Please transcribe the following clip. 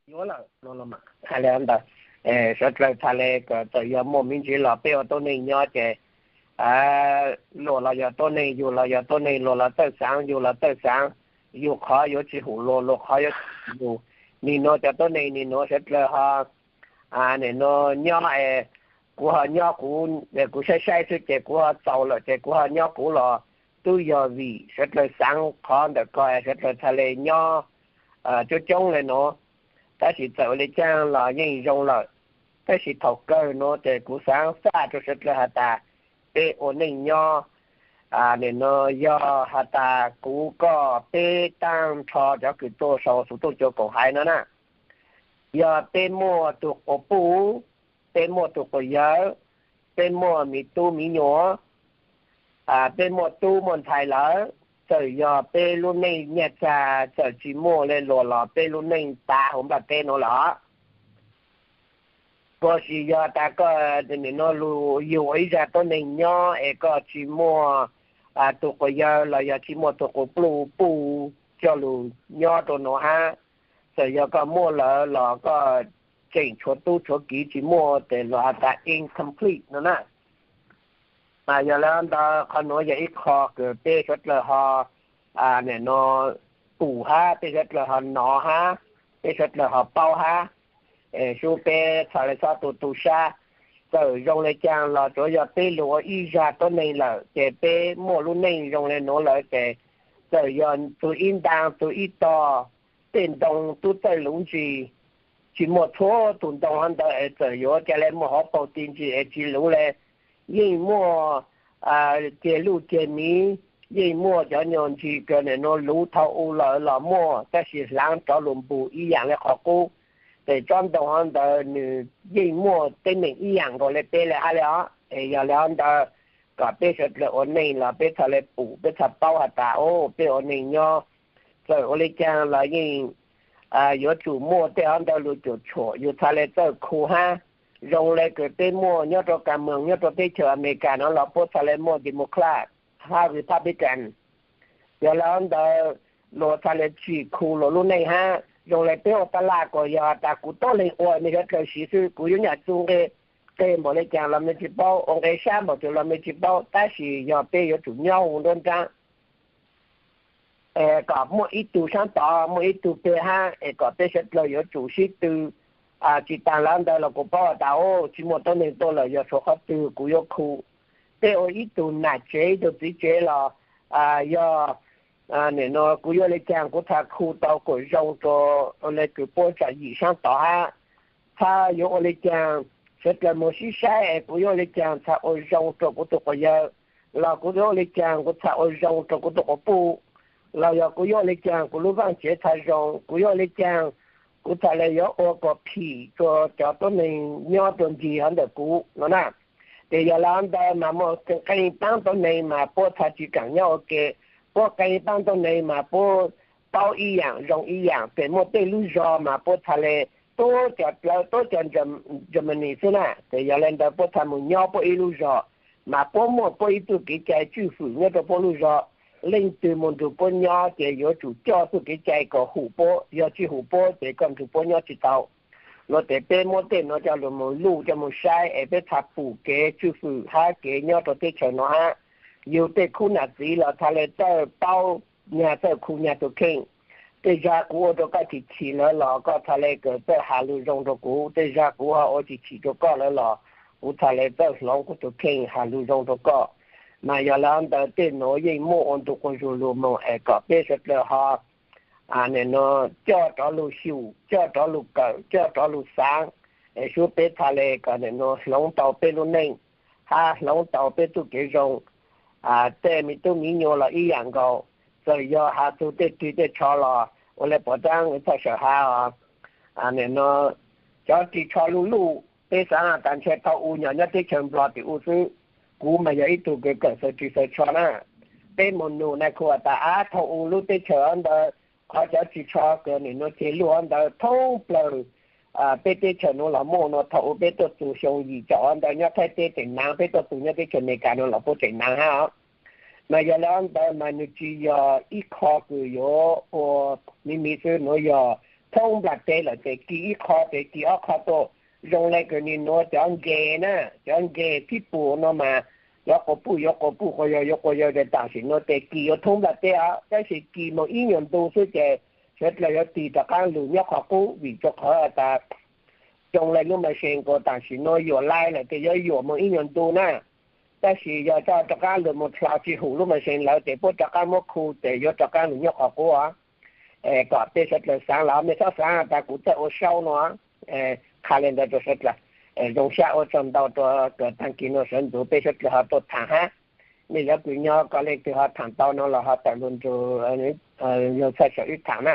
yuav lawm no los mas hais li ntawd. Sawv dlawg txhaj le kom txawm yog muaj me ntsis los peb ua tuab neeg nyob ces luag los yog tuab neeg, yug los yog tuab neeg, luag los txawj xaav, yug los txawj xaav, yug qhov yuav tsis hum luag, luag qhov yuav tsis hum yug. Nim nuav cov tuab neeg nim nuav sawv dlawg ho nim nuav nyob es kuv ho nyob kuv, kuv saib saib xwb ces kuv ho txaus lawm ces kuv ho nyob kuv los tub yog vim sawv dlawg xaav qhov ntawm ko sawv dlawg txhaj le nyob coob coob le nuav. Tab sis txawm ua li caag los yeej zoo lawm. Tab sis thaum kawg nuav ces kuv xaav faj rua sawv dlawg has tas peb ua neej nyob, nim nuav yog has tas kuv koj peb taab nrho cov kws tuaj sau xuv tooj cua kaum haiv no na, yog peb muaj tug quas puj, peb muaj tug quas yawg, peb muaj miv tub miv nyuam, peb muaj tub muaj ntxhais lawm, txawm yog peb lub neej nyaj txag txawm tsis muaj le luag los peb lub neej tav huv nplaj teb nuav lawm. Puas sis yog tas koj nim nuav lug yug ua ib zag tuab neeg nyob es koj tsis muaj tug quas yawg los yog tsis muaj tug quas pluj puj coj lug nyob rua nuav hab, txawm yog koj muaj lawm los koj tseem tshuav tub tshuav kiv tsis muaj ces luag has tas incomplete no na. Mas yog le ntawd qhov nuav yog ib qho kws peb sawv dlawg ho nim nuav pum hab peb sawv dlawg ho nov hab peb sawv dlawg ho paub hab, es sub peb txhaj le txhob tu tu sab. Txawm zoo le caag los tsuav yog peb lug ua ib zag tuab neeg lawm ces peb muaj lub neej zoo le nuav lawm ces txawm yog txug ib ntaag txug ib tog, tej ntoo tub txawj luv ntsis, tsis muaj txhua tug ntoo hov ntawd es txawm yuav ca le muaj hauv paug ti ntsis es tsis luv le. Yeej muaj ceg luj ceg miv, yeej muaj cov nyuag ntsis kws nim nuav luv thaum u lawm los muaj, tab sis hlaav rov lug npug ib yaam le qhov qub. Ces tsob ntoo hov ntawd nws yeej muaj teeb meem ib yaam nkaus le peb le hab le os. Es yog le hov ntawd kom peb sawv dlawg ua neej los peb txhaj le pum peb txhaj paub has tas o peb ua neej nyob txawm ua le caag los yeej yuav tsum muaj tej hov ntawd lug cuam tshuam yug txhaj le txawj khu hab. Zoo le kws peb muaj nyob rua kas moos nyob rua teb chaws Amelikas nuav los puab txhaj le muaj Democrat hab Republican. Yog le hov ntawd luag txhaj le tsim khu luag lub neej hab. Zoo le peb ua taj laj kuas yog has tas kuv tuab leeg ua mej sawv dlawg siv xwb, kuv yuav nyam txug nqe, nqe npaum le caag los mej tsis paub, ua nqe sab npaum twg los mej tsis paub, tab sis yog peb yuav tsum nyob hu nruab nraab kom muaj ib tug saab tod muaj ib tug peg hab es kom peb sawv dlawg yuav tsum sib tw. Tsis taag le ntawd los kuv paub has tas o tsis muaj tuab neeg tuaj lawm yog tshuav qhov twg kuv yuav khu. Peb ua ib tug nam tsev ib tug txiv tsev los yog nim nuav kuv yuav ua le caag kuv txhaj khu tau kuas zoo rua le kws puab tsam yim saab tod hab. Txhaj yuav ua le caag, sawv dlawg moog sib saib es kuv yuav ua le caag txhaj ua zoo rua kuv tug quas yawg, los kuv yuav ua le caag kuv txhaj ua zoo rua kuv tug quas puj, los yog kuv yuav ua le caag kuv lub vaaj tsev txhaj zoo, kuv yuav ua le caag kuv txhaj le yuav ua kom phim rua cov tuab neeg nyob rua ncig hov ntawm kuv no na. Ces yog le hov ntawd mas muaj qee paab tuab neeg mas puab txhaj tsis kaam nyob ua ke, puab qee paab tuab neeg mas puab paub ib yaam zoo ib yaam, ces muaj tej lub zog mas puab txhaj le tuab cov dlawb tuab cov Germany xwb na. Ces yog le ntawd puab txhaj moog nyob puab ib lub zog, mas puab muaj puab ib txuj kev cai tswj fwm nyob rua puab lub zog. Leej twg moog nrug puab nyob ces yuav tsum coj txuj kev cai kom hum puab, yog tsis hum puab ces koj nrug puab nyob tsis tau. Luag tes peb muab tej nuav coj lug moog luj coj moog saib es peb txhaj pum kev tswj fwm hab kev nyob rua teb chaws nuav hab. Yug tej khub nam txiv los txhaj le txawj paub nyag txawj khu nyag tug kheej. Tej zag kuv ua rua koj chim chim lawm los koj txhaj le kws txawj has lug zoo rua kuv, tej zag kuv ho ua chim chim rua koj lawm los kuv txhaj le txawj hloov kuv tug kheej has lug zoo rua koj. Mas yog le ntawd tej nuav yeej muaj ua ntu quas zug lug moog es kom peb sawv dlawg ho nim nuav coj rov lug xyum, coj rov lug kawm, coj rov lug xaav, es sub peb txhaj le kom nim nuav hloov tau peb lub neej hab hloov tau peb txuj kev zoo. Tej miv tub miv nyuas los ib yaam nkaus, txawm yog has txug tej rig tej tsho los ua le puav taab txhaj sawm has os. Nim nuav cov rig tsho luj luj peb xaav tas ntshe thaum u nyom nyob teb chaws Nplog tim u xwb. Kuv mas yog ib tug kws kawm xaws rig xaws tsho na. Peb moog nug nai khu has tas ab thaum u lub teb chaws hov ntawd qhov cov rig tsho kws nim nuav ceg luj hov ntawd thoob plawg peb teb chaws nuav los muaj nuav, thaum u peb tuaj txug xyoo yim caum hov ntawd nyob Thaib teb tseem naav, peb tuaj txug nyob teb chaws Amelikas nuav los puab tseem naav hab os. Mas yog le hov ntawd mas nws tsis yog ib qho kws yuav ua miv miv xwb, nuav yog thoob nplaj teb lawm ces kis ib qho ces kis ob qho tuaj. Zoo le kws nwg nuav cov nqes na, cov nqes thib pus no mas yuav quas puj yuav quas puj quas yawg yuav quas yawg ces tam sim nuav ces kis yuav thoob nplaj teb os, tab sis kis moog ib nyuag ntu xwb ces sawv dlawg yuav tig rov qaab lug nyob qhov qub vim rua qhov tas zoo le lub machine kuas tam sim nuav yuam lais lawm ces yuav yuam moog ib nyuag ntu na. Tab sis yog coj rov qaab lug moog dlhau tsi hum lub machine lawm ces puab rov qaab muab khu ces yuav rov qaab lug nyob qhov qub os. Kom peb sawv dlawg xaav los mej txhob xaav tas kuv txawj ua show no. Qha le ntawd rua sawv dlawg, zoo sab ua tsaug ntau rua kws taag kis nuav sawv ntxuv peb sawv dlawg ho tuaj thaam hab. Mej cov kws nyob koj leej twg ho thaam tau no los ho tawm lug nrug yawg Txhaj Saum wb thaam na.